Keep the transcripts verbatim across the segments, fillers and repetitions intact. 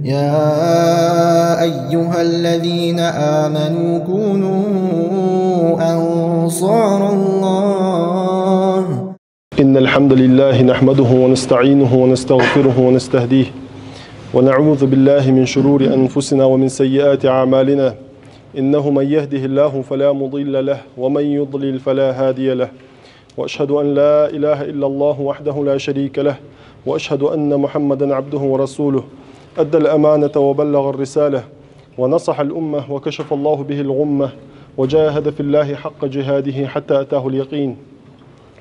يا أيها الذين آمنوا كونوا أنصار الله. إن الحمد لله نحمده ونستعينه ونستغفره ونستهديه، ونعوذ بالله من شرور أنفسنا ومن سيئات أعمالنا. إنه من يهده الله فلا مضل له، ومن يضلل فلا هادي له. وأشهد أن لا إله إلا الله وحده لا شريك له، وأشهد أن محمدا عبده ورسوله. أدى الأمانة وبلغ الرسالة، ونصح الأمة، وكشف الله به الغمة، وجاهد في الله حق جهاده حتى أتاه اليقين.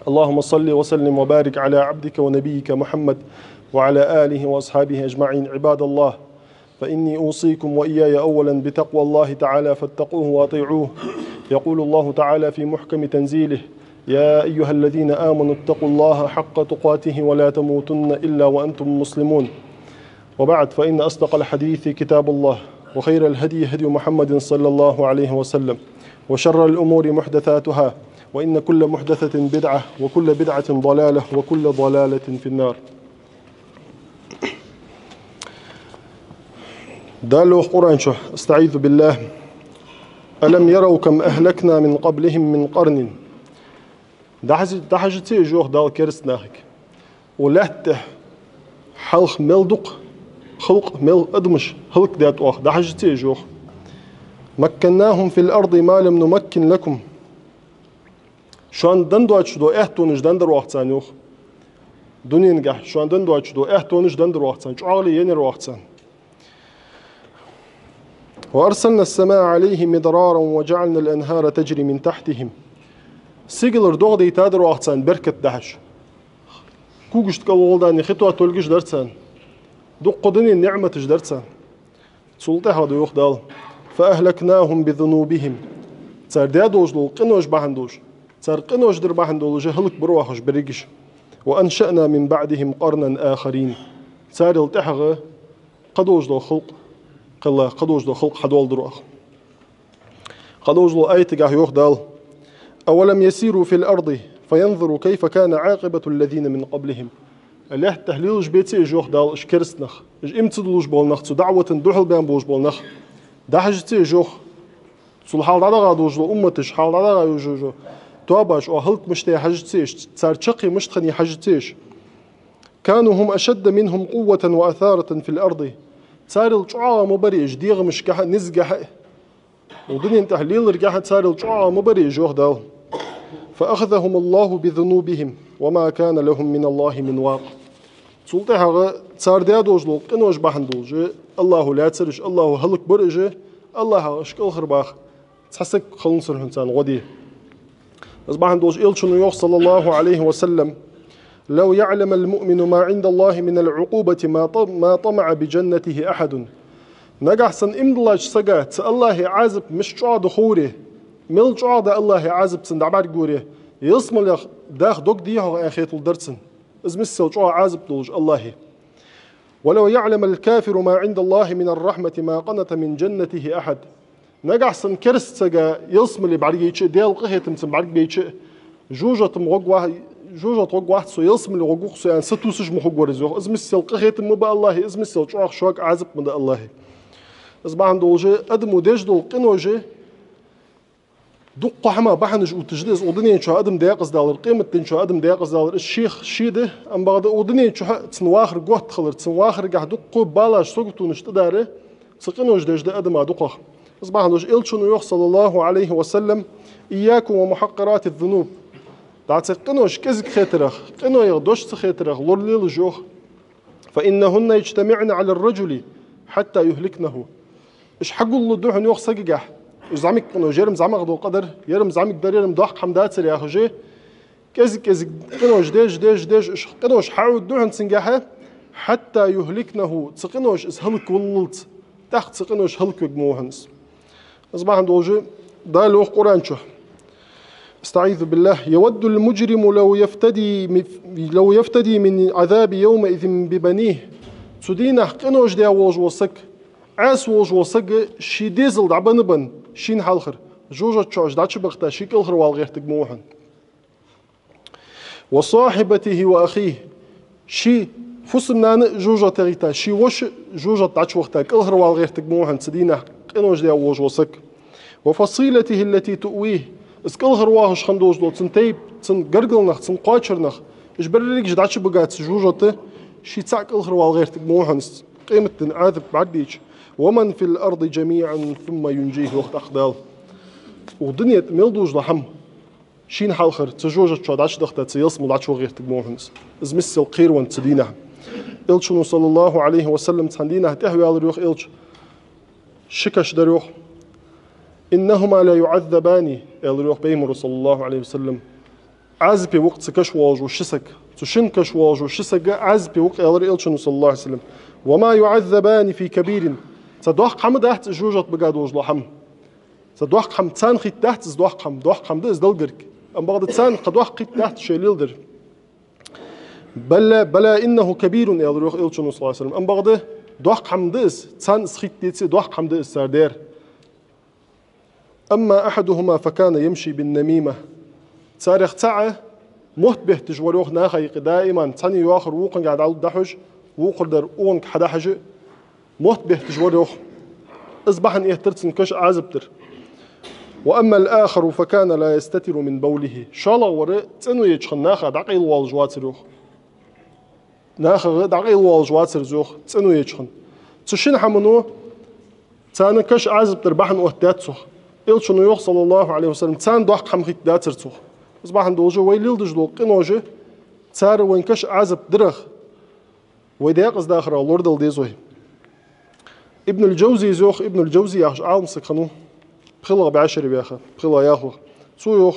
اللهم صل وسلم وبارك على عبدك ونبيك محمد وعلى آله وأصحابه أجمعين. عباد الله، فإني أوصيكم وإياي أولا بتقوى الله تعالى، فاتقوه وأطيعوه. يقول الله تعالى في محكم تنزيله: يا أيها الذين آمنوا اتقوا الله حق تقاته ولا تموتن إلا وأنتم مسلمون. وبعد، فإن أصدق الحديث كتاب الله، وخير الهدي هدي محمد صلى الله عليه وسلم، وشر الأمور محدثاتها، وإن كل محدثة بدعة، وكل بدعة ضلالة، وكل ضلالة في النار. Дала йоах Къуръан чу: أستعيذ بالله. ألم يروا كم أهلكنا من قبلهم من قرن. ДӀахьажа-, дӀахьажаций уж, йоах Дала, кераста нахага? Укх лаьтта тӀа хьалха мел дукха халкъ, мел адамаш хӀалакдаьд оаха, дӀахьажаций уж, йоах? مكناهم في الأرض ما لم نمكن لكم. Шоана денна доацаш дола аьттонаш деннадар оаха царна, йоах. Дуненгахь шоана денна доацаш дола аьттонаш деннадар оаха царна, чӀоагӀал еннаяр оаха царна. وأرسلنا السماء عليهم مدرارا وجعلنا الأنهار تجري من تحتهم. Сигалара догӀа дайтадар оаха царна беркат дахьаш. Когашта кӀал гӀолла хи тотталгаш дар царна. Дуккха дунен ниӀматаш дар царна. Цул тӀехьагӀа да, йоах Дала: فأهلكناهم بذنوبهم. Цар даь долаш дола къинош бахьан долаш, цар къинош дар бахьан долаш хӀалакбир оаха уж берригаш. وأنشأنا من بعدهم قرنا آخرين. Царел тӀехьагӀа кхыдолаш дола халкъ, кхелла кхыдолаш дола халкъ хьадоаладир оаха. Кхыдолаш дола аятагахь йоах Дала: أولم يسيروا في الأرض فينظروا كيف كان عاقبة الذين من قبلهم. Лаьтта тӀа лелаш беций уж, йоах Дала, уж кераста нах, уж иман ца дуллаш бола нах, цу даӀвата духьал баьнна болаш бола нах? ДӀахьажаций уж, йоах? Цул хьалха дӀадахача долаш дола умматаш, хьалха дӀадахача уж, уж, уж тоабаш, оаха хӀалак мишта яьй хьажаций уж, цар чаккхе мишта хиннай хьажаций уж? كانوا هم أشد منهم قوة وأثارة في الأرض. Царел чӀоагӀа ма барий уж дегӀамашкахьа а, низагахьа а. Укх дунен тӀа леларгахьа царел чӀоагӀа ма барий уж, йоах Дала. فأخذهم الله بذنوبهم وما كان لهم من الله من واق. Цул тӀехьагӀа цар даь долаш дола къинош бахьан долаш, АллахӀа лаьцар уж, АллахӀа хӀалакбир уж, АллахӀа уж кӀалхарбаха цхьа саг хиланзар хьона царна гӀо де. Из бахьан долаш Элчано йоах, صلى الله عليه وسلم: لو يعلم المؤمن ما عند الله من العقوبة ما ط-، ما طمع بجنته أحد. Нагахь санна иман диллача сага цу АллахӀа Ӏазап мишта чӀоагӀа да ховре, мел чӀоагӀа да АллахӀа Ӏазап цунна дӀабӀаргагоре, ялсмалех даха дог дий-хьогӀ аьнна хеталуш дар цунна. Из миссел чӀоагӀа Ӏазап долаш АллахӀа. ولو يعلم الكافر ما عند الله من الرحمة ما قنط من جنته أحد. Нагахь санна кераста сага ялсмале бӀаргайча а, Даьла къахетам цунна бӀаргабайча а, жожагӀатен гӀоргва-, жожагӀатен гӀоргвац со, ялсмале гӀоргва-кх со аьнна сатувсаш ма хургвар из, йоах. Из миссел къахетам ма ба АллахӀа, из миссел чӀоагӀа шуга Ӏазап ма да АллахӀа. Из бахьан долаш адамо деш дола къинош дуккха хӀама бахьанаш увтташ да из, укх дунен чу адам декъаза далар, къематден чу адам декъаза далар, из шех ше да, амма бакъда укх дунен чу цун вахар готта хилар, цун вахаргахь дуккха балаш, саготонаш тӀадар, цу къинош деш да адама дукхагӀа. Из бахьан долаш Элчано йоах, صلى الله عليه وسلم: إياكم ومحقرات الذنوب. ДӀа цу къинош кӀезига хетарах, къинойх дош ца хетарах лоралелаш, йоах. فإنهن يجتمعن على الرجل حتى يهلكنه. Уж хьагуллу да хьона, йоах, сагагахь. Уж зӀамига къинош, ер-м зӀамагӀа дола къа дар, ер-м зӀамига дар, ер-м доккха хӀама дацар яхаш, кӀезиг-кӀезига къинош деш, деш, деш, уж къинош хьаӀуд да хьона цунгахьа, حتى يهلكنه, цу къинош из хӀалакваллалца, тӀаккха цу къинош хӀалаквергва хьона из. Из бахьан долаш Дала йоах Къуръан чу: أستعيذ بالله. يود المجرم لو يفتدي من، لو يفتدي من عذاب يومئذ ببنيه. Цу дийнахьа къинош даь волаш вола саг, Ӏаса волаш вола саг ший дезал дӀабенна бенна, шийна хьалхара, жожагӀата чу уж дӀачубахийта, ший кӀалхарвала гӀертаргва хьона. وصاحبته وأخيه. Ший Фусам-нана а жожагӀате гӀийтта, ший воша а жожагӀате дӀачувахийта, кӀалхарвала гӀертарг ма ва хьона цу дийнахьа къинош даь волаш вола саг. وفصيلته التي تؤويه. Из кӀалхарвоагӀаш хинна долаш дола цун тайпа, цун гаргара нах, цун кхоачара нах, уж берригаш дӀачубига цу жожагӀате, ший цаӀ кӀалхарвала гӀертарг ма ва хьона из къематдийнахьа Ӏазап бӀаргадайча. ومن في الأرض جميعا ثم ينجيه, йоах тӀаккха Дала. Укх дунен тӀа мел долаш дола хӀама шийна хьалхара цу жожагӀате чу дӀачудахийта, цу ялсмала дӀачувахийта гӀертарг ма ва хьона из. Из миссел кхеравенна цу дийнахьа. Элчано, صلى الله عليه وسلم, цхьан дийнахьа тӀехваьлар, йоах Элча, ши каша дар, йоах. إنهما لا يعذبان, аьлар, йоах, Пайхамаро, صلى الله عليه وسلم. Ӏазапе ва-кх цу каша воагӀаш вола ши саг. Цу шин каша воагӀаш вола ши саг Ӏазапе ва-кх, аьлар Элчано, صلى الله عليه وسلم. وما يعذبان في كبير. Цхьа доккха хӀама дац из жожагӀате бига долаш дола хӀама. Цхьа доккха хӀама царна хийтта дац из, доккха хӀама, доккха хӀама да из Далла гарга. Амма бакъда царна кхы доккха хийтта дац шоай леладер. بلى، بلى إنه كبير, аьлар, йоах, Элчано, صلى الله عليه وسلم. Амма бакъда доккха хӀама да из, царна из хийтта деце а, доккха хӀама да из цар дер. أما أحدهما فكان يمشي بالنميمة. Царех цаӀ мотт бетташ вар, йоах, наха юкъе даиман, цхьанне йоахар вокхунга дӀа-, дӀахьош, вокхар дар укхунга хьадахьаш, мотт бетташ вар, йоах. Из бахьан эттар цун каша Ӏазап дар. وأما الآخر فكان لا يستتر من بوله. ШоллагӀвар цӀено еча хана наха дӀакъайлавалаш вацар, йоах. Нахах дӀакъайлавалаш вацар из, йоах, цӀено еча хана. Цу шин хӀамано царна каша Ӏазап дар бахьан оттадаьд цох. Элчано йоах, صلى الله عليه وسلم, царна доккха хӀама хийтта дацар цох. Из бахьан долаш вай леладеш дола къинош, цар вайна каша Ӏазап дарах, вай даькъаза дахарах лорадала деза вай. Ибнуль-Джавзийс йоах, Ибнуль-Джавзи яхаш Ӏалам саг хиннав, пхелагӀа бӀаьшере ваьха, пхелагӀа ялхлагӀа. Цо йоах: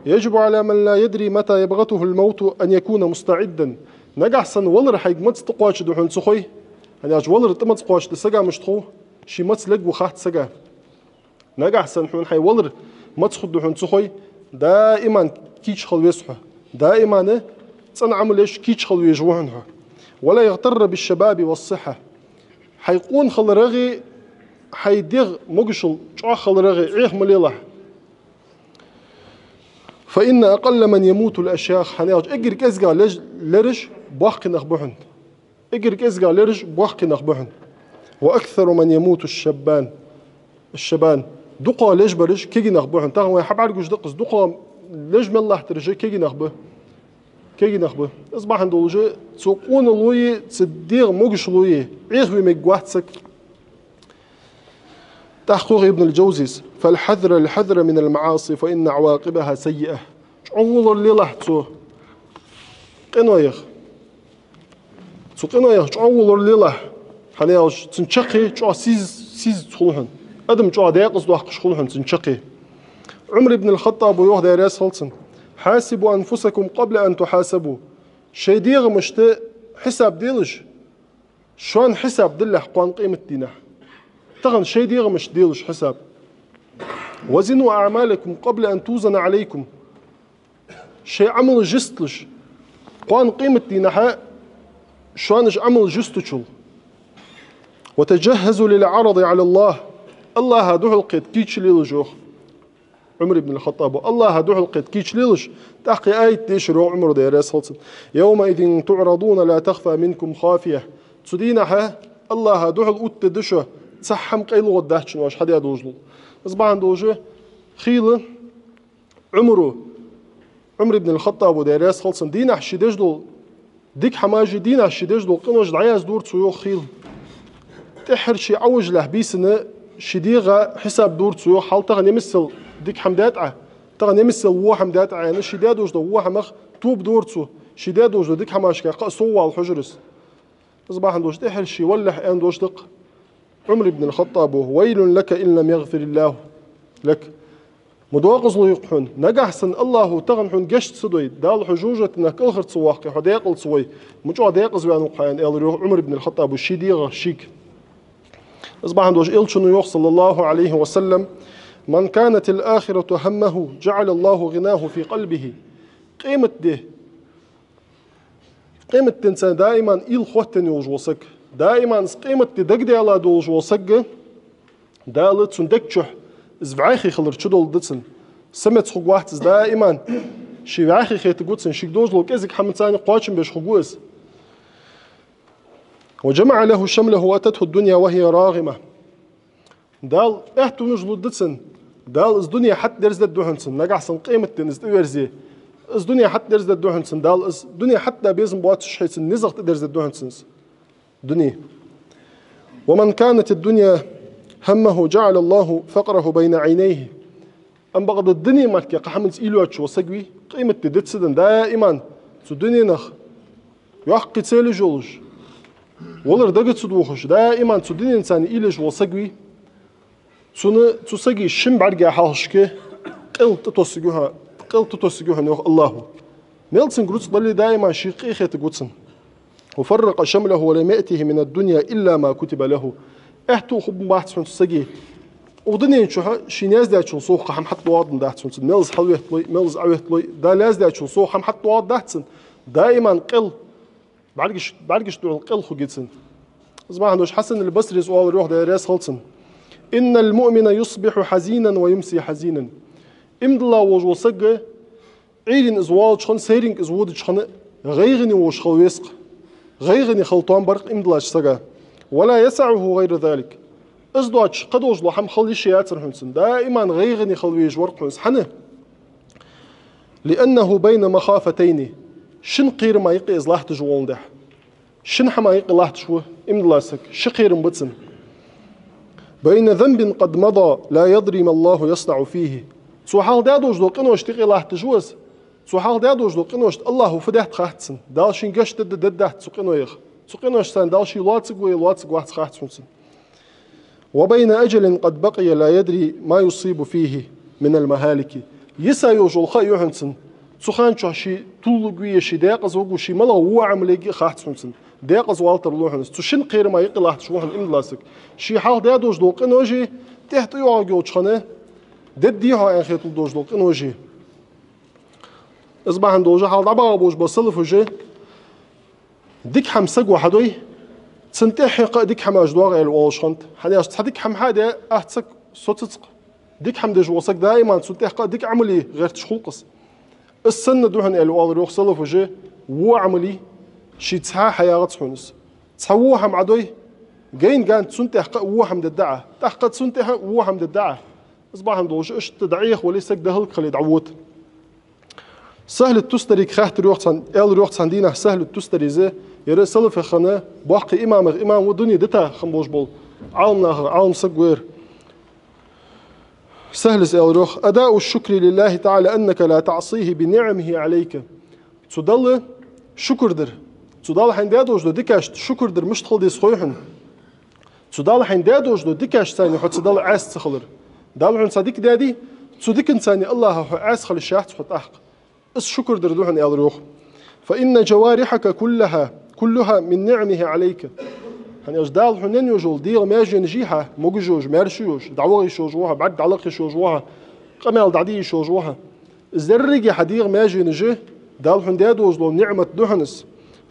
يجب على من لا يدري متى يبغته الموت أن يكون مستعدا. Нагахьа санна валар хьайга маца тӀакхоачаргда хьона ца хой. ХӀана аьлча валар тӀа маца кхоачаргда сага, мишта хов, ше маца лергва хац сага. Нагахьа санна хьона хьай валар маца хургда хьона ца хой, даиман кийча хила веза хьо. Даиман цӀена Ӏамал еш кийча хила везаш ва хьона хьо. ولا يغتر بالشباب والصحة. Хьай къона хиларах а, хьай дегӀ могашал чӀоагӀа хиларах а Ӏеха ма лелахь. فإن أقل من يموت الأشياخ. ХӀана аьлча эггара кӀезигагӀа леш-, лераш боккхий нах ба хьона. Эггара кӀезигагӀа лераш боккхий нах ба хьона. وأكثر من يموت الشبان. الشبان. ДукхагӀа леш бараш кегий нах ба хьона. Тахан вай хьабӀаргагуш да-кх из, дукхагӀа леш мел латтараш кегий нах ба. Кегий нах ба. Из бахьан долаш цу къоналои, цу дегӀа могашалои Ӏехаве мегаш вац саг. ТӀаккха йоах Ибнуль-Джавзийс: فالحذر الحذر من المعاصي فإن عواقبها سيئة. ЧӀоагӀа волар лелахь цу къинойх. Цу къинойх чӀоагӀа волар лелахь. ХӀана аьлча цун чаккхе чӀоагӀа сийз-, сийза хул хьона. Адам чӀоагӀа даькъаза доаккхаш хул хьона цун чаккхе. Ӏумар ибн аль-ХаттӀаба йоах, Даьла раьза хилва цунна: حاسبوا أنفسكم قبل أن تحاسبوا. Шоай дегӀамашта хьисап делаш, шоана хьисап далехь кхоана къематдийнахьа. Тахан шоай дегӀамашта делаш хьисап. وزنوا أعمالكم قبل أن توزن عليكم. Шоай Ӏамалаш жесталаш, кхоана къематдийнахьа шоана уж Ӏамалаш жестачул. وتجهزوا للعرض على الله. АллахӀа духьалкхета кийча лелаш, йоах Ӏумар ибн аль-ХаттӀаба. АллахӀа духьалкхета кийча лелаш, тӀаккха аят дешар, йоах Ӏумара, Даьла раьза хилва цунна: يومئذ تعرضون لا تخفى منكم خافية. Цу дийнахьа АллахӀа духьал оттадергда шо, цхьа хӀама къайлаваргдац шоана оаш хьадаь долаш дола. Из бахьан долаш хийла Ӏумара, Ӏумар ибн аль-ХаттӀаба, Даьла раьза хилва цунна, дийнахьа ше деш дола дика хӀамаш а, дийнахьа ше деш дола къинош а дӀаяздора цо, йоах, хийла. ТӀеххьара ше Ӏовижалехь бийсанна ший дегӀа хьисап дора цо, йоах, хьал тахан е миссел дика хӀама даьд Ӏа, тахан е миссел во хӀама даьд Ӏа аьнна, ше даь долаш дола во хӀамах тоба дора цо, ше даь долаш дола дика хӀамашка кхы а соввала хьожар из. Из бахьан долаш тӀеххьара ше валалехь аьнна дош да-кх Ӏумар ибн аль-ХаттӀаба: ويل لك إن لم يغفر الله لك. Ма докъазло я-кх хьона, нагахьа санна АллахӀа тахан хьона гешт ца дой, Дала хьо жожагӀатенах кӀалхара ца воаккхе, хьо даькъала ца вой, ма чӀоагӀа даькъаза ваьннав-кх хьо, аьнна, аьлар, йоах, Ӏумар ибн аль-ХаттӀаба ший дегӀах шийга. Из бахьан долаш Элчано йоах, صلى الله عليه وسلم: من كانت الآخرة همه جعل الله غناه في قلبه. Къематди Къематденца даиман уйла хоттаденна йолаш вола саг, даиман из къематди дагадоаладеш вола саг, Дала цун дег чу из вӀаьхий хилар чудоаладу цунна. Самац хургвац из даиман. Ше вӀаьхий хетаргва цунна, шийга долаш дола кӀезига хӀаманца кхоачам беш хургва из. وجمع له شمله وأتته الدنيا وهي راغمة. Дала аьттонаш лургда цунна. Дала из дуне хьатӀадерзадергда хьона цунна. Нагахьа санна къематдийнахьа из тӀаверзе. Из дуне хьатӀадерзадергда хьона цунна. Дала из дуне хьатӀада безам боацаш хьайца низагӀа тӀадерзадергда хьона цунна из дуне. ومن كانت الدنيا همه جعل الله فقره بين عينيه. Амма бакъда дуне мара кхы хӀаманца уйла йоацаш вола саг вий, къематди диццаденна даим цу дуненах йоккхий целаш йолаш, валар дага ца дохаш, даим цу дуненца уйла еш вола саг вий, цунна, цу сага шин бӀарга хьалхашка къел тӀатоссаргья хьона, къел тӀатоссаргья хьона, йоах АллахӀа. Мел цунга рузкъа дале, даим ше къе хетаргва цунна. وفرق شمله ولم يأته من الدنيا إلا ما كتب له. Аьттув хургбац хьона цу сага. Укх дунен чухь шийна яздаьчул совгӀа хӀама хьатӀадоагӀаргдац хьона цунна. Мел из хьалветталой, мел из Ӏоветталой, Дала яздаьчул совгӀа хӀама хьатӀадоагӀаргдац цунна. Даим къел, бӀаргаш, бӀаргашта духьал къел хургья цунна. Из бахьан долаш Хьасан аль-Басрис оалар йоах, Даьла раьза хилва цунна: إن المؤمن يصبح حزينا ويمسي حزينا. Иман дилла волаш вола саг Ӏуйранна из воалача хана, сайранга из водача хана гӀайгӀане волаш хила веза-кх. ГӀайгӀане хила тоам бар-кх иман диллача сага. ولا يسعه غير ذلك. Из доацаш кхы долаш дола хӀама хила йиш яцар хьона цунна. Даим гӀайгӀане хила везаш вар-кх хьона из. ХӀана? لأنه بين مخافتين. Шин кхерама юкъе из латташ воландаь. Шин хӀаман юкъе латташ ва иман дилла саг, ши кхерам ба цунна. بين ذنب قد مضى لا يدري ما الله يصنع فيه. Цо хьалха даь долаш дола къиношта юкъе латташ ва из. Цо хьалха даь долаш дола къиношта АллахӀа фу дергда хац цунна. Дала шийна гешт дергдий, дергдац цу къиноех. Цу къиношца Дала ше лоацаргвий, лоацаргвац хац хьона цунна. وبين أجل قد بقي لا يدري ما يصيب فيه من المهالك. Йиса йолаш йола ха я хьона цунна. Цу хана чухь ше тулларгвий, ше декъаза варгвий, ше малагӀа во Ӏамал ергья хац хьона цунна. Декъаза валийтар лу хьона из. Цу шин кхерама юкъе латташ ва хьона иман дилла саг. Ше хьалха даь долаш дола къинош, тӀехьа тӀайоагӀаргйолча хана, дергдий хьона аьнна хеталуш долаш дола къинош. Из бахьан долаш хьалха дӀабагӀа болаш бола салафаш дика хӀама саго хьадой, цунна тӀехьа кхы а дика хӀамаш доагӀа аьнна оалаш хиннад. ХӀана аьлча цхьа дика хӀама хьадаь, ахь саг соцац-кх. Дика хӀама деш вола саг даим цунна тӀехьа кхы а дика Ӏамал е гӀерташ хул-кх из. Из санна да хьона аьнна оалар йоах салафаша, во Ӏамал е, ше цхьа хьаягӀац хьона из. Цхьа во хӀама Ӏадой, гайна-гайна цунна тӀехьа кхы а во хӀама дергда Ӏа, тӀаккха цунна тӀехьа а во хӀама дергда Ӏа. Из бахьан долаш иштта дӀаӀехавале саг дахалг хиле дӀавода. Сахьл ат-Тустарига хаьттар йоах цхьан, аьлар йоах цхьан дийнахьа Сахьл ат-Тустаре, ер салафех хинна боккхий имамех имам ва, дуне дита хинна болаш бола Ӏаламнахах Ӏалам саг ва ер. Сахьлас аьлар йоах: أداء الشكر لله تعالى أنك لا تعصيه بنعمه عليك. Цу Далла шукр дар. Цу Дала хьайна даь долаш дола дикашта шукр дар мишта хила деза хой хьона? Цу Дала хьайна даь долаш дола дикашца хьо цу Далла Ӏаьса ца хилар. Дала хьона цхьа дика даьдий, цу диканца АллахӀа хьо Ӏаьса хила йиш яц хьо тӀаккха. Из шукр дар да хьона, аьлар йоах. فإن جوارحك كلها، كلها من نعمه عليك. ХӀана аьлча Дала хьона енна йола дегӀа маьженаш я хьа, могаш йолаш, маьрша йолаш, дӀаваха йиш йолаш ва хьо, бӀарг дӀалакха йиш йолаш ва хьо, къамаьл дӀаде йиш йолаш ва хьо. Из деррига хьа дегӀа маьженаш Дала хьона даь долаш дола ниӀмат да хьона из.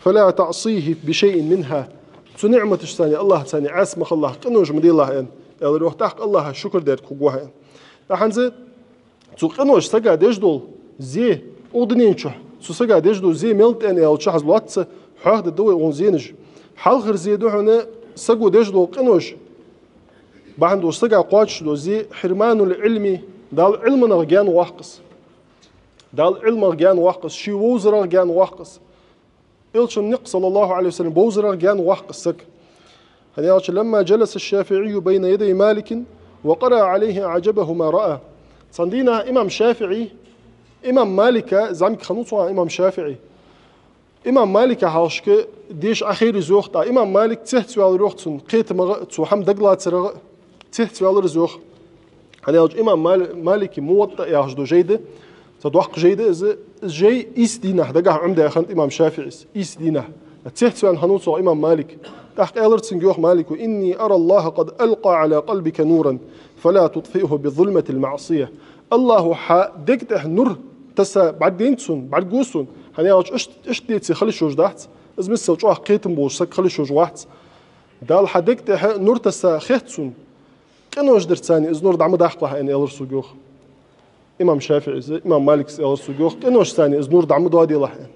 فلا تعصيه بشيء منها. Цу ниӀматашца АллахӀаца Ӏаьса ма хилалахь, къинош ма делахь аьнна, аьлар йоах, тӀаккха АллахӀа шукр дергда хьога хьо аьнна. ТӀаккха хӀанз цу къиноша сага деш дола зе, укх дунен чухь цу сага деш дола зе мел да аьнна аьлча, хӀанз лоацца хьоахадергда вай укхун зенаш. Хьалхара зе да хьона саго деш дола къинош, бахьан долаш сага кхоачаш дола зе, حرمان العلم, Дала Ӏилманах гаьна воаккх из. Дала Ӏилмах гаьна воаккх из, ший вовзарах гаьна воаккх из. Элчан никъ, صلى الله عليه وسلم, бовзарах гаьна воаккх из саг. ХӀана аьлча: لما جلس الشافعي بين يدي مالك وقرأ عليه أعجبه ما رأى. Цхьан дийнахьа имам ШафиӀи имам Малика зӀамига хиннав цу хана имам ШафиӀи. Имам Малика хьалхашка деша Ӏохайра из йоах, тӀаккха имам Малик цецваьлар йоах цун кхетамах а, цу хӀама дагалацарах а цецваьлар из йоах. ХӀана аьлча имам Мал-, Малика Муватта яхаш дола жай да, цхьа доккха жай да из, из жай ийс дийнахьа дагахьа Ӏомадаь хиннад имам ШафиӀис, ийс дийнахьа. Цецваьнна хиннав цох имам Малик. ТӀаккха аьлар цунга йоах Малика: إني أرى الله قد ألقى على قلبك نورا فلا تطفئه بظلمة المعصية. АллахӀа хьа дега тӀа нур тесса бӀаргадайнад сона, бӀаргагу сона. ХӀана аьлча иштта, иштта деце хила йиш йолаш дац, из миссел чӀоагӀа кхетам болаш саг хила йиш йолаш вац. Дала хьа дега тӀа нур тесса хет сона, къинош дарца из нур дӀа ма даккхалахь аьнна, аьлар сога йоах имам ШафиӀис, имам Маликас аьлар сога йоах, къиношца из нур дӀа ма доаделахь аьнна.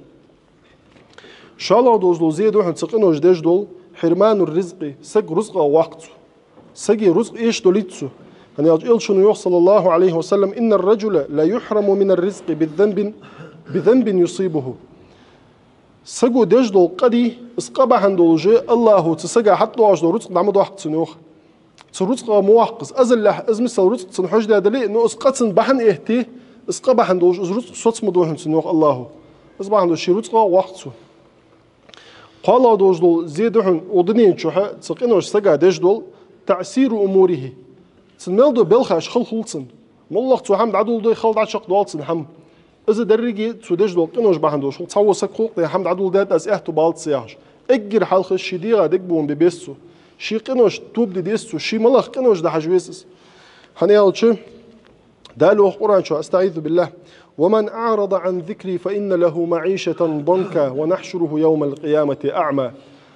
ШоллагӀа долаш дола зе да хьона цу къиноша деш дола, حرمان الرزق, саг рузкъах ваккх цо. Сага рузкъ эшадолийт цо. ХӀана аьлча Элчано йоах, صلى الله عليه وسلم: إن الرجل ليحرم من الرزق بذنب, بذنب يصيبه. Саго деш дола къа дий, из къа бахьан долаш АллахӀа цу сага хьатӀадоагӀаш дола рузкъ дӀа ма доаккх цунна, йоах. Цу рузкъах ма ваккх из. Азаллехь из, мисал, рузкъ цунна хьожадаь дале а, но из къа цунна бахьан этте, из къа бахьан долаш из рузкъ соцам ма ду хьона цунна, йоах АллахӀа. Из бахьан долаш ший рузкъах ваккх цо. КхоалагӀа долаш дола зе да хьона укх дунен чухь цу къиноша сага деш дола: تعسير أموره. Цун мел дола белхаш хала хул цунна. МоллагӀа цо хӀама дӀадоладой, хала дӀачакхдоал цун хӀама. Из деррига цо деш дола къинош бахьан долаш хул. Цхьавола саг хул-кх, тӀаккха хӀама дӀадоладаьд аз аьттув баллалца яхаш. Эггара хьалха ший дегӀа дег бувам бе беза цо. Ший къиношта тоба де деза цо. Ший малагӀа къинош да хьажа веза из. ХӀана аьлча Дала йоах Къуръан чу: أستعيذ بالله: ومن أعرض عن ذكري فإن له معيشة ضنكا ونحشره يوم القيامة أعمى.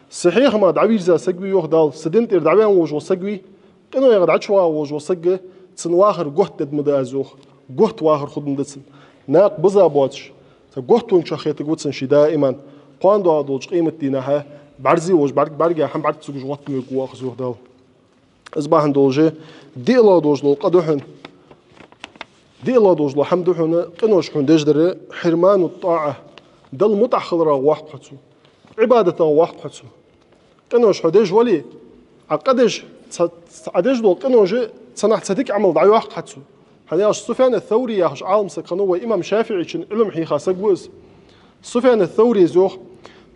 Са хьехама дӀавийрза саг вий, йоах Дала, са дина тӀера дӀаваьнна волаш вола саг вий, къинойх дӀачувагӀа волаш вола саг, цун вахар готта дергда аз, йоах. Готта вахар хургда цун. Накха биза боацаш, цу готтон чу хетаргва цунна ше даим. Кхоана доагӀа долча къематдийнахьа бӀарзе волаш, бӀарг-, бӀарга хӀама бӀарга ца гуш гӀоттавергва, йоах, йоах Дала. Из бахьан долаш диълагӀа долаш дола къа да хьона. ДиълагӀа долаш дола хӀама да хьона, къинош хьона деш дар: حرمان الطاعة. Далла мутӀахьа хиларах ваккх хьо цо. Ӏибадатах ваккх хьо цо. Къинош хьо деш вале, Ӏа къа деш, ца, ца, Ӏа деш дола къинош, цунах цхьа дика Ӏамал дӀайоаккх хьа цо. ХӀана аьлча Суфьян ас-Саври яхаш Ӏалам саг хиннав, вай имам ШафиӀийчун Ӏилма хьийха саг ва из. Суфьян ас-Саврис йоах: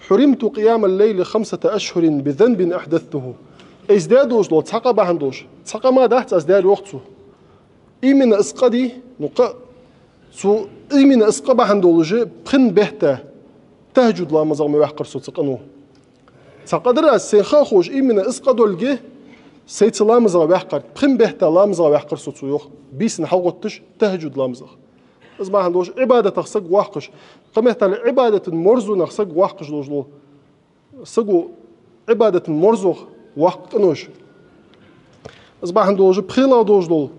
حرمت قيام الليل خمسة أشهر بذنب أحدثته. Из даь долаш дола цхьа къа бахьан долаш. Цхьа къа мара дац аз даьр, йоах цо. Именно из къа дий, ну, къа, цо именно из къа бахьан долаш пхи бетта тахӀаджуд ламазах ма ваьккхар со цу къино. Цхьа къа дар аз, сайна ха а ховш, именно из къа долга сай цу ламазах ваьккхар, пхи бетта ламазах ваьккхар со цо, йоах, бийсанна хьалгӀотташ тахӀаджуд ламазах. Из бахьан долаш Ӏибадатах саг ваккхаш, кхыметтел Ӏибадата мерзонах саг ваккхаш долаш дола. Саго Ӏибадата мерзох ваккха къинош. Из бахьан долаш пхелагӀа долаш дола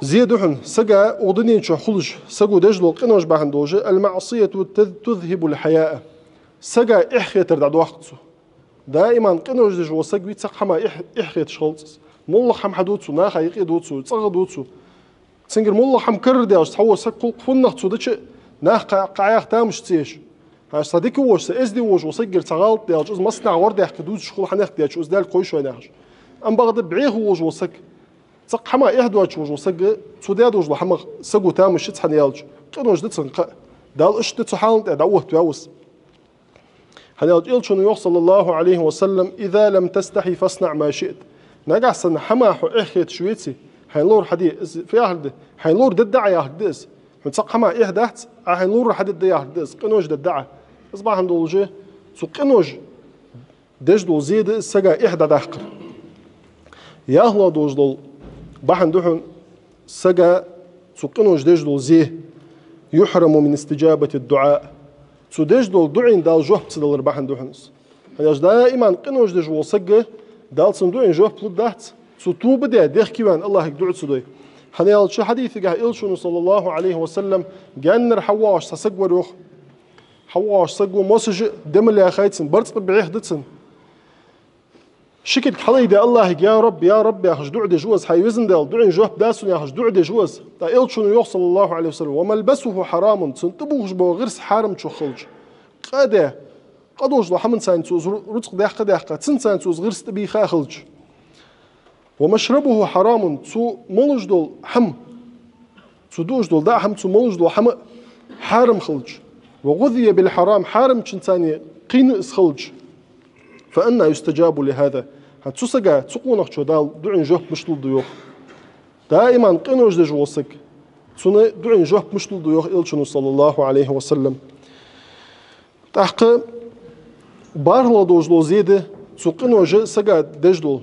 зе да хьона, сага укх дунен чу хулаш, саго деш дола къинош бахьан долаш: المعصية تذ-، تذهب الحياء. Сага эхь хетар дӀадоаккх цо. Даим къинош деш вола саг вий, цхьаккха хӀама эхь, эхь хеташ хилац из. МоллагӀа хӀама хьаду цо, наха юкъе ду цо, цӀагӀа ду цо. Цунгара моллагӀа хӀама карардаьлча, цхьавола саг хул-кх, фуннагӀа цо дича, наха кхы, кхы Ӏайха тамаш ца еш. ХӀанз цхьа дика волаш, цхьа эздий волаш вола саггара цхьа гӀалат даьлча, из массанахьа гӀор даьхка дувцаш хул, хьанехк деча, из Даьла кхойшой яхаш. Ам бакъда бӀеха волаш вола саг, цхьаккха хӀама эхь доацаш волаш вола саг, цо даь долаш дола хӀамах саго тамаш ца хьаялча, къинош да цун кхы а. Дала иштта цу хьала тӀа дӀаоттаваьв из. ХӀана аьлча Элчано йоах, صلى الله عليه وسلم: إذا لم تستح فاصنع ما شئت. Нагахьа санна хӀамах хьо эхь хеташ веце, хьайна ловр хьаде, из фу яхар да, хьайна ловр дергда Ӏа яхар да из. Хьона цхьаккха хӀамах эхь дац, Ӏа хьайна ловр хьадергда яхар да из, къинош дергда Ӏа. Из бахьан долаш, цу къинош деш дола зе да из, сага эхь дӀадаккхар. ЯлхлагӀа долаш дола бахьан да хьона, сага цу къинош деш дола зе: يحرم من استجابة الدعاء. Цо деш дола дуӀайна Дала жоп ца далар бахьан да хьона из. ХӀана аьлча даим къинош деш вола саг, Дала цун дуӀайна жоп лургдац, цо тоба даь, дехке ваьнна АллахӀага дуӀа ца дой. ХӀана аьлча хьадисагахь Элчано, صلى الله عليه وسلم, гаьннара хьавоагӀаш цхьа саг вар, йоах. ХьавоагӀаш саг ва, мосаш а де ма лаьхай цун, барзкъа бӀеха да цун. Ши кулг хьалайдаь АллахӀага: «Я Рабб, я Рабб», — яхаш дуӀа деш ва из, хьай Везан Даьла, дуӀайна жоп да сона яхаш дуӀа деш ва из. ТӀаккха Элчано йоах, صلى الله عليه وسلم: «وملبسه حرام», цун тӀабувхаш бола гӀирс хьарам чу хилча. Къа а даь, къа долаш дола хӀаманца цо из ру-, рузкъа даьккха а даьккха, цунца цо из гӀирс тӀабийха а хилча. «ومشربه حرام», цо молаш дола хӀама, цо дуаш дола даа хӀама, цо молаш дола хӀама хьарам хилча. «وغذي بالحرام», хьарамчунца кхийна из хилча. «فأنى يستجاب لهذا». ХӀанз цу сага, цу къонахчо Дала дуӀайна жоп мишта лургда, йоах. Даим къинош деш вола саг, цунна дуӀайна жоп мишта лургда, йоах Элчано, صلى الله عليه وسلم. ТӀаккха бархӀлагӀа долаш дола зе да цу къинош сага деш дола.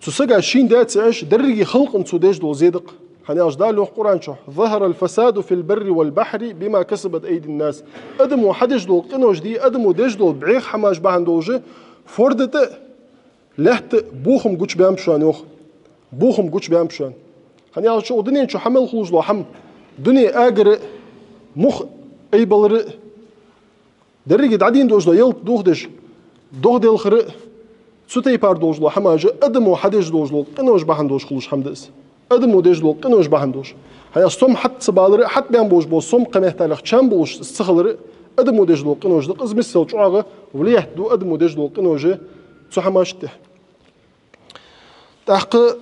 Цу сага шийна даь ца Ӏеш, деррига халкъана цо деш дола зе да-кх. ХӀана аьлча Дала йоах Къуръан чу: «ظهر الفساد في البر والبحر بما كسبت أيدي الناس». Адамо хьадеш дола къинош дий, адамо деш дола бӀеха хӀамаш бахьан долаш, форда тӀа а, лаьтта тӀа а бохам гучабаьннаб шоана, йоах. Бохам гучабаьннаб шоана. ХӀана аьлча укх дунен чу хьа мел хулаш дола хӀама, дуне агар а, мух айбалар а, Деррига дӀадийна долаш дола ялат дохадеш, догӀа делхар а, цу тайпара долаш дола хӀамаш а адамо хьадеш долаш дола къинош бахьан долаш хулаш хӀама да из. Адамо деш дола къинош бахьан долаш. ХӀана аьлча сом хьатӀа ца балар а, хьатӀабаьнна болаш бола сом кхыметтел чам болаш ца хилар а адамо деш дола къинош да-кх. Из миссел чӀоагӀа влиять ду адамо деш дола къинош цу хӀамашта тӀа. ТӀаккха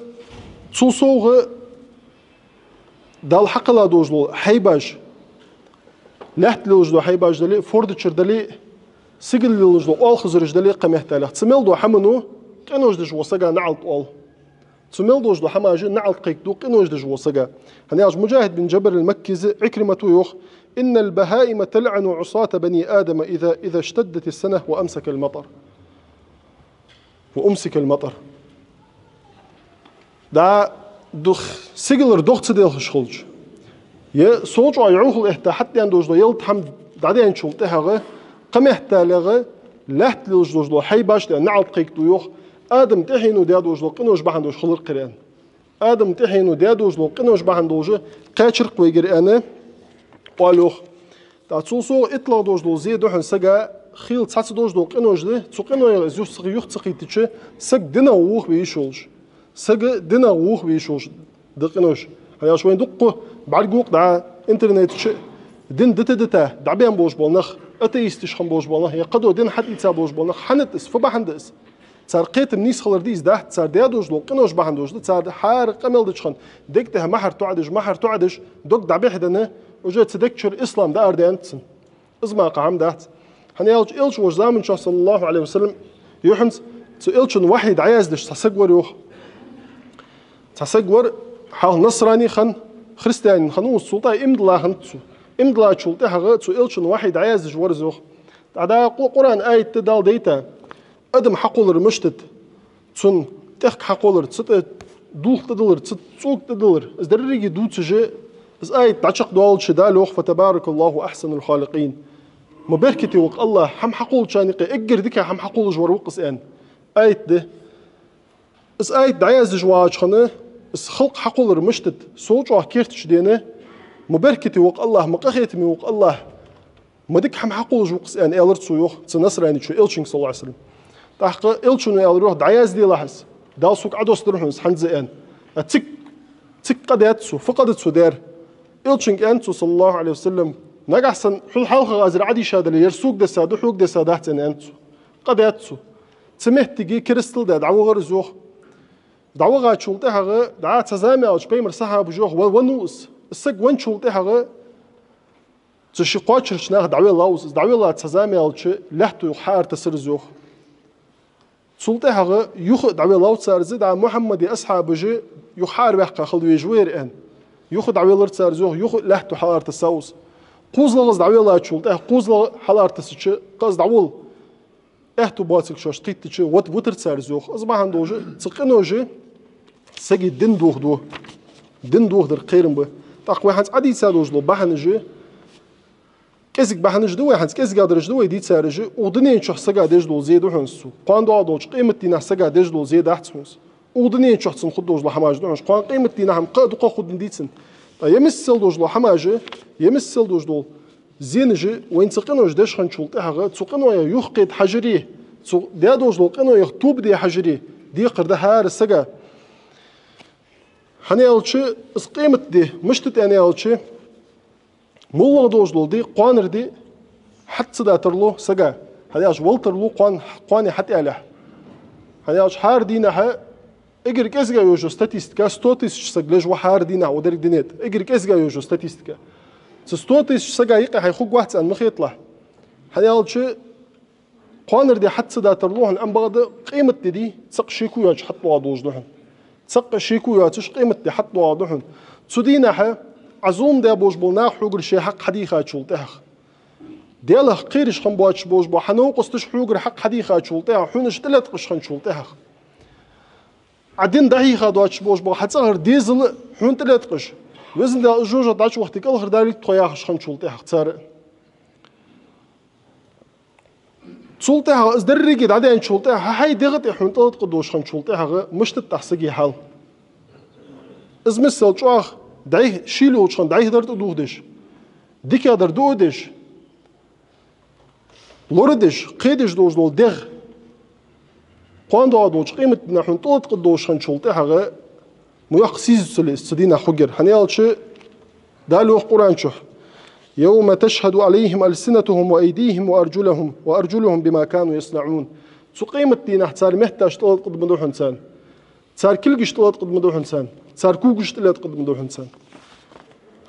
цул совгӀа Дала хьакхелла долаш дола хьайбаш, лаьтта лелаш дола хьайбаш дале а, форда чура дале а, сигала лелаш дола оалхазараш дале а кхыметтел, цу мел дола хӀамано къинош деш вола сага наӀалт оал. Цу мел долаш дола хӀамаш наӀалт кхайкаду къинош деш вола сага. ХӀана аьлча Муджахид бин Джабар ал-Маккис Ӏикримата йоах: «إن البهائم تلعن عصاة بني آدم إذا، إذا اشتدت السنة وأمسك المطر». وأمسك المطر. ДӀа дох-, сигалара догӀа ца делхаш хилча, е сов чӀоагӀа йӀовхал этта хьатӀадена долаш дола ялат хӀама дӀадаьнначул тӀехьагӀа, кхыметтел лаьтта лелаш долаш дола хьайбаш а наӀалт кхайкаду йоах, Адама тӀехьено даь долаш дола къинош бахьан долаш хилар кхы а. Адама тӀехьено даь долаш дола къинош бахьан долаш кхаьчар-кх вайгара аьнна, оал йоах. ТӀаккха цул совгӀа итталагӀа долаш дола зе да хьона сага хийла цхьацца долаш дола къинош да, цу къинойх из юха ца, юха ца кхийтача, саг динах вохаве йиш йолаш. Саг динах вохаве йиш йолаш да къинош. ХӀана аьлча вайна дукха бӀаргагу-кх дӀа интернета чу дин дита-дита дӀабаьнна болаш бола нах, атеисташ хинна болаш бола нах, е кхыдола дин хьатӀаийца болаш бола нах, хӀана да из, фу бахьан да из? Цар кхетам нийса хилар дий из? Дац, цар даь долаш дола къинош бахьан долаш да, цар хьара къамаьл деча хана дега тӀа махьар тоӀадеш, махьар тоӀадеш, дог дӀабихьаденна, уже цу дега чура ислам дӀаарадаьннад цунна. Из мара кхы хӀама дац. ХӀана аьлча Элча волча заман чухь, صلى الله عليه وسلم, юххьанца цу Элчана вахьи дӀаяздеш цхьа саг вар йоах. Цхьа саг вар, хьалха насрани хинна, христианин хиннав из, цул тӀехьагӀа иман дилла хиннад цо. Иман диллачул тӀехьагӀа цу Элчана вахьи дӀаяздеш вар из йоах. ТӀаккха Къу-, Къуръан аят да Дала дайта: адам хьакхоллар мишта да, цун тӀехк хьакхоллар, цу тӀа дулх тӀадалар, цу тӀа цӀока тӀадалар, из деррига дувцаш, из аят дӀачакхдоалача Дала йоах: «فتبارك الله أحسن الخالقين». Ма беркате ва-кх АллахӀ, хӀама хьакхоллачарна юкъе эггара дика хӀама хьакхоллаш вар ва-кх из, аьнна. Аят да. Из аят дӀаяздеш вагӀача хана, из халкъ хьакхоллар мишта да, сов чӀоагӀа керта чу дена, ма беркате ва-кх АллахӀ, ма къахетаме ва-кх АллахӀ, ма дика хӀама хьакхоллаш ва-кх из, аьнна, аьлар цо йоах, цу насраничо Элчанга, صلى الله عليه وسلم. ТӀаккха Элчано аьлар йоах: «ДӀаязделахь из, Дала сога Ӏодоссадаьд хьона из хӀанз», аьнна. А цига, цига къа даьд цо, фу къа да цо даьр? Элчанга аьннад цо, صلى الله عليه وسلم: «Нагахьа санна хьол хьалхагӀа азар Ӏодийшадале, ер сога дессад, хьога дессадац», аьнна, аьннад цо. Къа даьд цо. Цу моттиге керастал даь дӀавахар из йоах. ДӀавахачул тӀехьагӀа, дӀа цхьа зама яьлча, пайхамара асхьабаша йоах, ва-, веннав из. Из саг венначул тӀехьагӀа, цу ший кхоачарча наха дӀавеллав из. Из дӀавелла цхьа зама яьлча, лаьтто юха хьаартасар из йоах. Цул тӀехьагӀа юха а дӀавеллав цар из, дӀа Мухьаммада асхьабаш юха хьаараваьккха хила везаш ва ер, аьнна. Юха а дӀавеллар цар из йоах, юха а лаьтто хьаартасав из. КхозлагӀа из дӀавеллачул тӀехьагӀа, кхозлагӀа хьалаартасача, кхы а из дӀаволла аьттув боацилга шоашта кхийтача, вит-, витар цар из йоах. Из бахьан долаш, цу къиноша сага дин дохаду. Дин дохадар кхерам ба. ТӀаккха вай хӀанз Ӏодийца долаш дола бахьанаш, кӀезига бахьанаш да вай хӀанз, кӀезигагӀдараш да вай дийцараш, укх дунен чухь сага деш дола зе да хьона из цо. Кхоана доагӀа долча къематдийнахьа сага деш дола зе дац хьона из. Укх дунен чухь цунна хургдолаш дола хӀамаш да хьона уж. Кхоана къематдийнахьа-м кхы а дукха хургда дий цунна. ТӀаккха е миссел долаш дола хӀамаш, е миссел долаш дола зенаш вайна цу къиноша деш хинначул тӀехьагӀа, цу къиноех юхакхета хьажари, цу даь долаш дола къиноех тоба де хьажари декхар да хӀара сага. ХӀана аьлча, из къематди мишта да аьнна аьлча, моллагӀа долаш дола ди, кхоанара ди хьатӀа ца датарлу сага. ХӀана аьлча, вала тарлу кхоан-, кхоане хьатӀаялехь. ХӀана аьлча, хӀара дийнахьа эггара кӀезига йола статистика, сто тысяч саг леш ва хӀара дийнахьа укх деррига дунен тӀа. Эггара кӀезига йола статистика. Цу сто тысяч сага юкъе хьай хургвац аьнна ма хеталахь. ХӀана аьлча, кхоанара ди хьатӀа ца датарлу хьона, ам бакъда къематди дий, цхьаккха шеко йоацаш хьатӀадоагӀаргдолаш да хьона. Цхьаккха шеко йоацаш къематди хьатӀадоагӀаргда хьона. Цу дийнахьа Ӏа зулам даь болаш бола нах хьогара шоай хьакъ хьадийхачул тӀехьагӀа, Даьлах кхераш хинна боацаш болаш бола хьа новкъосташ хьогара хьакъ хьадийхачул тӀехьагӀа, хьона уж тӀалаьткъаш хинначул тӀехьагӀа, Ӏа дин дӀахьийха доацаш болаш бола хьа цӀагӀара дезал хьона тӀалаьткъаш, Везан Даьла, из жожагӀате дӀачувахийта кӀалхардалийта тхо яхаш хинначул тӀехьагӀа цар. Цул тӀехьагӀа из деррига дӀадаьнначул тӀехьагӀа, хьай дегӀа тӀа хьона тӀалаьткъа долаш хинначул тӀехьагӀа, мишта да тӀаккха сага хьал? Из миссел чӀоагӀа дӀай-, шийла йолча хана дӀайхадар тӀадувхадеш, дикадар дуадеш, Лорадеш, кхедеш долаш дола дегӀ, кхоана доагӀа долча къематдийнахьа хьона тӀалаткъа долаш хинначул тӀехьагӀа, ма йоккха сийсаз ца ле из цу дийнахьа хургьяр. ХӀана аьлча, Дала йоах Къуръан чу: «يوم تشهد عليهم ألسنتهم وأيديهم وأرجلهم، وأرجلهم بما كانوا يصنعون». Цу къематдийнахьа цар метташ тӀалаткъа ма ду хьона царна. Цар кулгаш тӀалаткъа ма ду хьона царна, цар когаш тӀалаткъа ма ду хьона царна.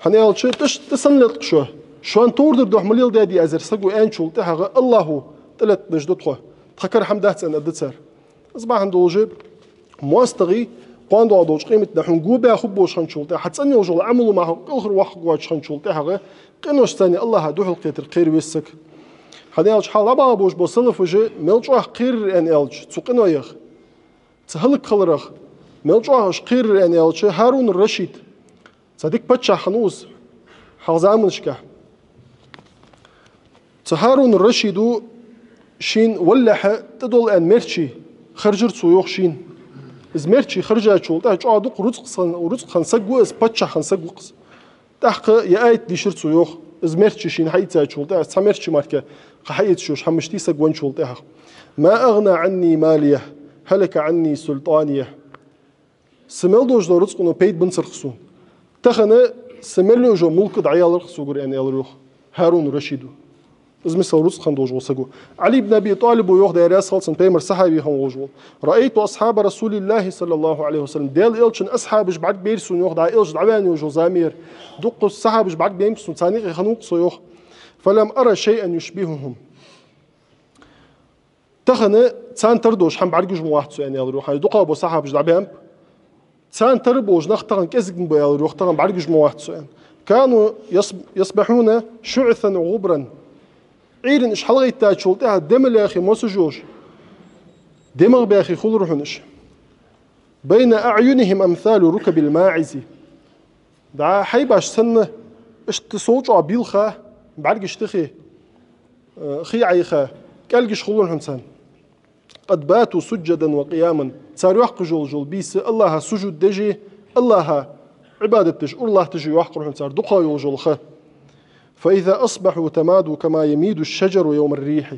ХӀана аьлча, тӀа ш-, тӀа сенна латкъа шо? Шоана товр дар духьа ма леладаьдий аз ер саго, аьнначул тӀехьагӀа АллахӀа тӀалаьттанаш да тхо, тха кара хӀама дац, аьнна, аргда цар. Из бахьан долаш, моастагӀий кхоана доагӀа долча къематдийнахьа хьона го баь хургболаш хинначул тӀехьагӀа, хьа цӀена йолаш йола Ӏамал ма хьа кӀалхарваккхаргвоацаш хинначул тӀехьагӀа, къиношца царна АллахӀа духьалкхетар кхера веза саг. ХӀана аьлча, хьалха дӀабахаб болаш бола салафаша мел чӀоагӀа кхерар аьнна аьлча, цу къиноех, цу хӀалакхиларах мел чӀоагӀа уж кхерар аьнна аьлча, ХӀарун ар-Рашид, цхьа дика паччахь хиннав из хьалха заманашка. Цу ХӀарун ар-Рашида шийна валалехьа тӀадола аьнна мерчи харжар цо, йоах, шийна. Из мерчи харжачул тӀехьагӀа, чӀоагӀа дукха рузкъа сан-, рузкъа хинна саг ва из, паччахь хинна саг ва-кх из. ТӀаккха ер аят дийшар цо, йоах, из мерчи шийна хьаийцачул тӀехьагӀа, цхьа мерчи мара кхы хьаэца йиш йолаш хӀама мишта я саг венначул тӀехьагӀа: «ما أغنى عني ماليه، هلك عني سلطانيه». Са мел долаш дола рузкъано пайда бенацар-кх сона. Тахан са мел йолаш йола мулк дӀаяьлар-кх согара, аьнна, аьлар, йоах, ХӀарун ар-Рашида. Из мисал рузкъа хинна долаш вола саг ва. Ӏали ибн Аби ТӀалиба йоах, Даьла раьза хилва цунна, пайхамара сахьаби хинна волаш вола: «رأيت أصحاب رسول الله صلى الله عليه وسلم». Даьла элчан асхьабаш бӀаргабайра сона, йоах, дӀа элча дӀаваьнна йолаш йола зама яр. Дуккха сахьабаш бӀаргабайнаб сона, царна юкъе хиннав-кх со, йоах. «فلم أر شيئا يشبههم». Тахан царна тара долаш хӀама бӀаргагуш ма вац со, аьнна, аьлар, йоах. ХӀанз дукхагӀбола сахьабаш дӀабаьннаб. Царна тара болаш нах тахан кӀезига ба, аьлар, йоах, тахан бӀаргагуш ма вац со, аьнна. «كانوا يص-، يصبحون شعثا غبرا». Ӏуйранна уж хьалгӀайттачул тӀехьагӀа де ма лехе мосаш йолаш, де ма бехе хулар хьона уж. «بين أعينهم أمثال ركب الماعز». ДӀа хьайбаш санна, иштта сов чӀоагӀа бийлха, бӀаргаш тӀа хи, э, хий Ӏайха, кӀалгаш хулар хьона царна. «قد باتوا سجدا وقياما». Цар йоаккхаш йолаш йола бийса АллахӀа сужуд деш а, АллахӀа Ӏибадат деш, ура латташ а йоаккхар хьона цар дукхагӀа йолаш йола ха. «فإذا أصبحوا تمادوا كما يميد الشجر يوم الريح».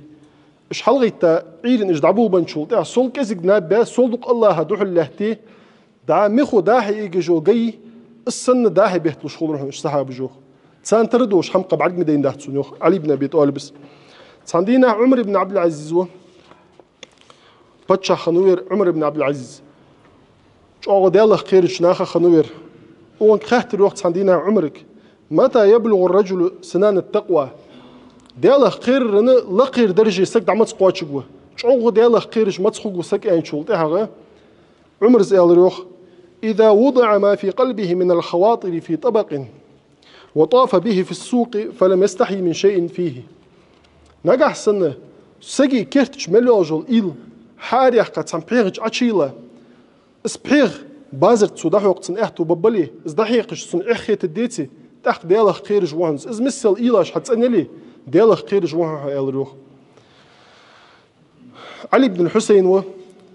Уж хьалгӀайтта, Ӏуйранна уж дӀаболабенначул тӀехьагӀа, сол кӀезига наб баь, сол дукха АллахӀа духьал лаьтте, дӀа михо дӀа-хьа эгаш йола гаи, из санна дӀа-хьа бетталуш хулар хьона уж сахьабаш, йоах. Царна тара долаш хӀама кхы бӀарга ма дайнадац сона, йоах Ӏали ибн Аби ТӀалибас. Цхьан дийнахьа Ӏумар ибн Ӏабдул-Ӏазиз ва. Паччахь хиннав ер Ӏумар ибн Ӏабдул-Ӏазиз. ЧӀоагӀа Даьлах кхерача нахах хиннав ер. Цунга хаьттар, йоах, цхьан дийнахьа Ӏумарга: «متى يبلغ الرجل سنان التقوى؟» Даьлах кхерарна лакхера дарже саг дӀа маца кхоачаргва? ЧӀоагӀа Даьлах кхераш маца хургва саг, аьнначул тӀехьагӀа, Ӏумара аьлар, йоах: «إذا وضع ما في قلبه من الخواطر في طبق وطاف به في السوق فلم يستحي من شيء فيه». Нагахьа санна сага керта чу мел йолаш йола уйла хьаараяьккха цхьан пхьегӀа чу Ӏочуйилла, из пхьегӀа базар тӀа цо дӀахьокха цунна аьттув бергбале, из дӀахьекхаш цунна эхь хетаргдеце, тӀаккха Даьлах кхераш ва хьона из. Из миссел уйлаш хьа цӀена яле, Даьлах кхераш ва хьона хьо, аьлар, йоах. Ӏали ибн Хьусайн ва,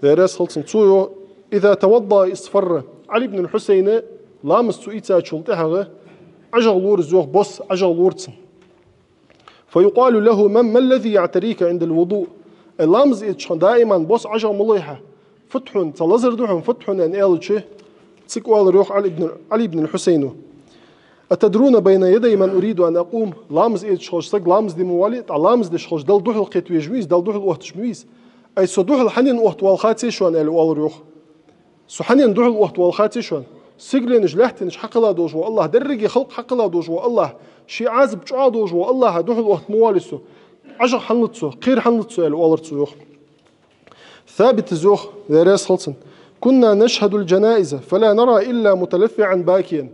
Даьла раьза хилва цунна, цо йоах: «إذا توضأ اصفر». Ӏали ибн Хьусайн ламаз цо ийцачул тӀехьагӀа Ӏажагӏа лора из, йоах, бос Ӏажагӏа лора цунна. «فيقال له: ما، ما الذي يعتريك عند الوضوء؟» Ай, ламаз эцача хана даиман бос Ӏажагӏа ма лой хьа? Фуд хьона, цхьа лазар да хьона, фуд хьона, аьнна аьлча, цига оалар, йоах, Ӏали ибн, Ӏали ибн Хьусайна: «أتدرون بين يدي من أريد أن أقوم؟» Ламаз эцаш хилча саг ламаз де ма воалий, тӀаккха ламаз деш хилча Далла духьал кхета везаш ма вий из, Далла духьал отташ ма вий из. Ай, со духьал хьанна оттавала хаций шоана, аьле оалар, йоах. Со хьанна духьал оттавала хаций шоана? Сигаленаш, лаьттанаш хьакхелла долаш вола АллахӀ, деррига халкъ хьакхелла долаш вола АллахӀ, ший Ӏазап чӀоагӀа долаш вола АллахӀа духьал отта ма воалий со. Ӏажагӏа хьанлац со, кхера хьанлац со, аьле оалар цо, йоах. Сабита йоах, Даьла раьза хилва цунна: «كنا نشهد الجنائز فلا نرى إلا متلفعا باكيا».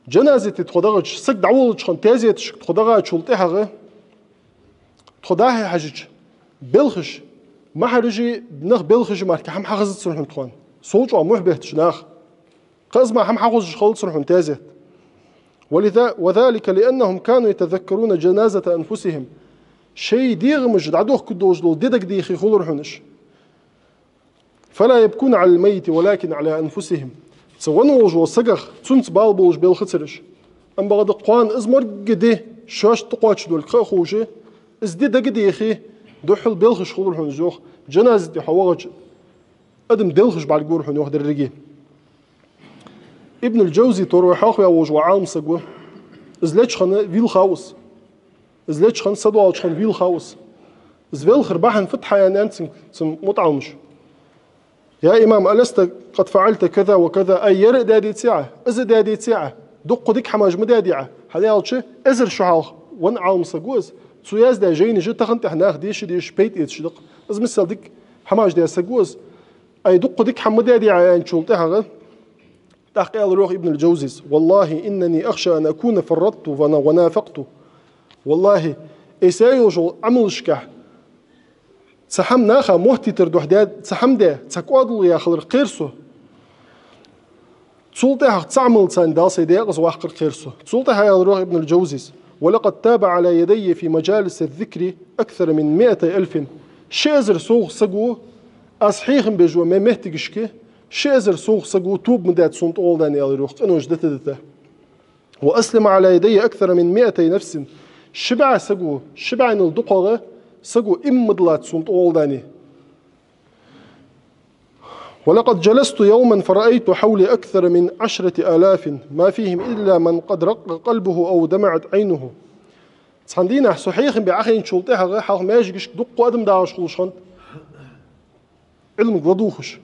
Жаназате тхо дахача, саг дӀаволлача хана, тезеташка тхо дахачул тӀехьагӀа, тхо дӀа-хьа хьежача, белхаш, мухьараш а, нах белхаш а мара кхы хӀама хьахезацар хьона тхона. Сов чӀоагӀа мухь бетташ нах. Кхы из мара хӀама хьахозаш хилацар хьона тезет. «ولذا، وذلك لأنهم كانوا يتذكرون جنازة أنفسهم». Шоай дегӀамаш дӀадохкаш долаш дола ди дагадехе хулар хьона уж. «فلا يبكون على الميت ولكن على أنفسهم». Цу венна волаш волча сагах, цунца бала болаш белхацар уж. Амма бакъда кхоана из моргга ди шоашта тӀакхоачаш долга ха а ховш, Из ди дагадехе, духхьал белхаш хулар хьона из, йоах, жаназа тӀа хьо вахача, адам делхаш бӀаргагора хьона, йоах, деррига. Ибн аль-Джаузи тора вай хьоахаваь волаш ва Ӏалам саг ва. Из леча хана вийлхав из. Из леча хана, са доалача хана вийлхав из. Из велхар бахьан фуд хьа аьннад цунга цун мутаӀаламаша. «يا إمام، ألست قد فعلت كذا وكذا؟» Ай, ер а даьдеций Ӏа, из а даьдеций Ӏа, дуккха дика хӀамаш ма даьдий Ӏа? ХӀана аьлча, эзар шу хьалха венна Ӏалам саг ва из, цо яздаь жайнаш тахан тӀехьа наха деша а дешаш, пайда эцаш да-кх. Из миссел дика хӀамаш даь саг ва из. Ай, дуккха дика хӀама ма даьдий Ӏа, аьнначул тӀехьагӀа, тӀаккха аьлар, йоах, Ибн аль-Джаузис: «والله إني أخشى أن أكون فرطت ونا-، ونافقت». ВаллахӀи, айса йолаш йолча Ӏамалашкахь цхьа хӀама наха моттийтар духьа даь, цхьа хӀама даь, цхьа кӀоадал яь хилар кхер со. Цул тӀехьагӀа цу Ӏамалца Дала сай декъаза ваккхар кхер со. Цул тӀехьагӀа аьлар, йоах, Ибн аль-Джаузис: «ولقد تاب على يدي في مجالس الذكر أكثر من مائتي ألف». Ши эзар совгӀа саго, аз хьехам беш бола ме-, моттигашка, ши эзар совгӀа саго тоба ма даьд сона тӀагӀолла, аьлар, йоах, къинош дита-дита. «وأسلم على يدي أكثر من مائتي نفس». Ши бӀаь саго, ши бӀаьнал дукхагӀа саго иман ма диллад сона тӀагӀолла. «ولقد جلست يوما فرأيت حولي أكثر من عشرة آلاف، ما فيهم إلا من قد رق قلبه أو دمعت عينه». Цхьан дийнахьа со хьехам бе Ӏохайначул тӀехьагӀа хьалха маьждигашка дуккха адам дагӀаш хулаш хиннад, Ӏилманга ладувгӀаш.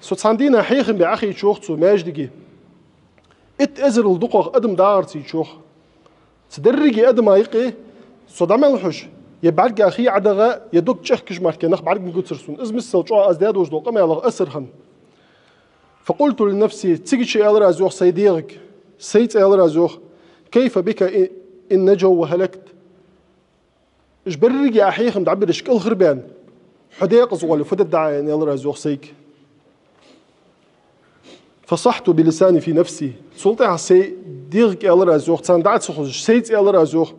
Со цхьан дийнахьа хьехам бе Ӏохайча, йоах, цу маьждиге, итт эзарал дукхагӀа адам дагӀар ца йича, йоах. Цу деррига адама юкъе со дӀа мел хьожа, е бӀарга хий ӀодагӀа, е дог чӀехкаш мара нах бӀарга ма гуцар сона. Из миссел чӀоагӀа аз даь долаш дола къамаьлах асар хиннад. «فقلت لنفسي», цигача аьлар аз, йоах, сай дегӀага, сайца аьлар аз, йоах: «كيف بك إن نجوت وهلكت؟» Уж беррига а хьехам дӀабераш кӀалхарбаьнна, хьо декъаза воале, фу дергда Ӏа, аьнна, аьлар аз, йоах, сайга. «فصحت بلساني في نفسي». Цул тӀехьагӀа сай дегӀага аьлар аз, йоах, царна дӀа а ца хозаш, сайца аьлар аз, йоах: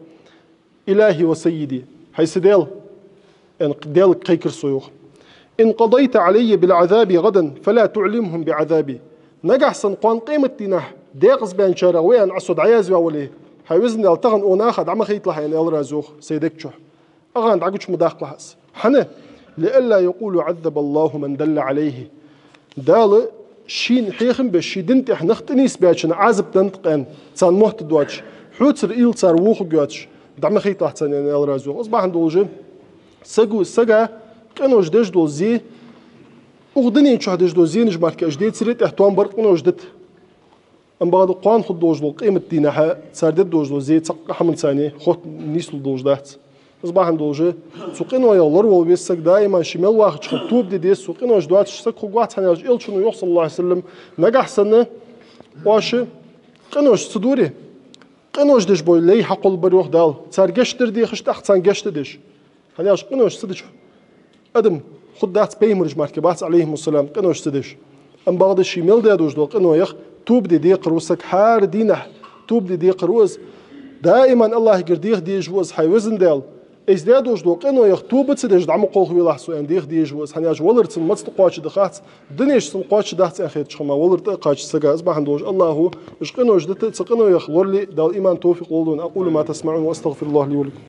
«إلهي وسيدي», хӀай са Даьла, аьнна, Даьлага кхайкар со, йоах. «إن قضيت علي بالعذاب غدا فلا تعلمهم بعذابي». Нагахьа санна кхоана къематдийнахьа декъаза баьнначарех ва аьнна Ӏа со дӀаязваь вале, хӀай везан Даьла, тахан укх наха дӀа ма хайталахь, аьнна, аьлар аз, йоах, сай дег чу. Укхарна дӀагуча ма даккхалахь аз. ХӀана? «لئلا يقولوا عذب الله من دل عليه». Дала шийна хьехам беш, ший дина тӀа нах тӀанийсбаьчоа Ӏазап даьд-кх аьнна, царна мотт доацаш, хьоцара уйла цар вохаргйоацаш, дӀа ма хайталахь царна, аьнна, аьлар аз, йоах. Из бахьан долаш, саго, сага къинош деш дола зе, укх дунен чу деш дола зенаш мара уж децаре тӀехьа тоам бар къинош дита. Амма бакъда кхоана хургдолаш дола къематдийнахьа цар дергдолаш дола зе цхьаккха хӀаманца хотта нийслургдолаш дац. Из бахьан долаш, цу къиноех лоравала веза саг, даим ший мел вахача хана тоба де деза, цу къинош доацаш саг хургвац, хӀана аьлча Элчано йоах, صلى الله عليه وسلم, нагахьа санна оаш къинош ца дуаре, къинош деш бола лай хьакхоллабар, йоах Дала, цар гешт дар дехаш, тӀаккха царна гешт а деш. ХӀана аьлча къинош ца дича адам хургдац, пайхамараш мара бац, عليهم السلام, къинош ца деш. Амма бакъда ший мел даь долаш дола къиноех тоба де декхар ва саг, хӀара дийнахьа тоба де декхар ва из. Даим АллахӀагара деха дезаш ва из, хӀай везан Даьла, айса даь долаш дола къиноех тоба ца деш дӀа ма кхалхавелахь со, аьнна, деха дезаш ва из. ХӀана аьлча валар цун маца тӀакхоачаргдац, дунен чу цун кхоачаргдац аьнна хетача хана ма валар тӀакхача сага. Из бахьан долаш АллахӀа уж къинош дита, цу къиноех лорале Дала иман, товфикъ лолда вайна. أقول ما تسمعون وأستغفر الله لي ولكم.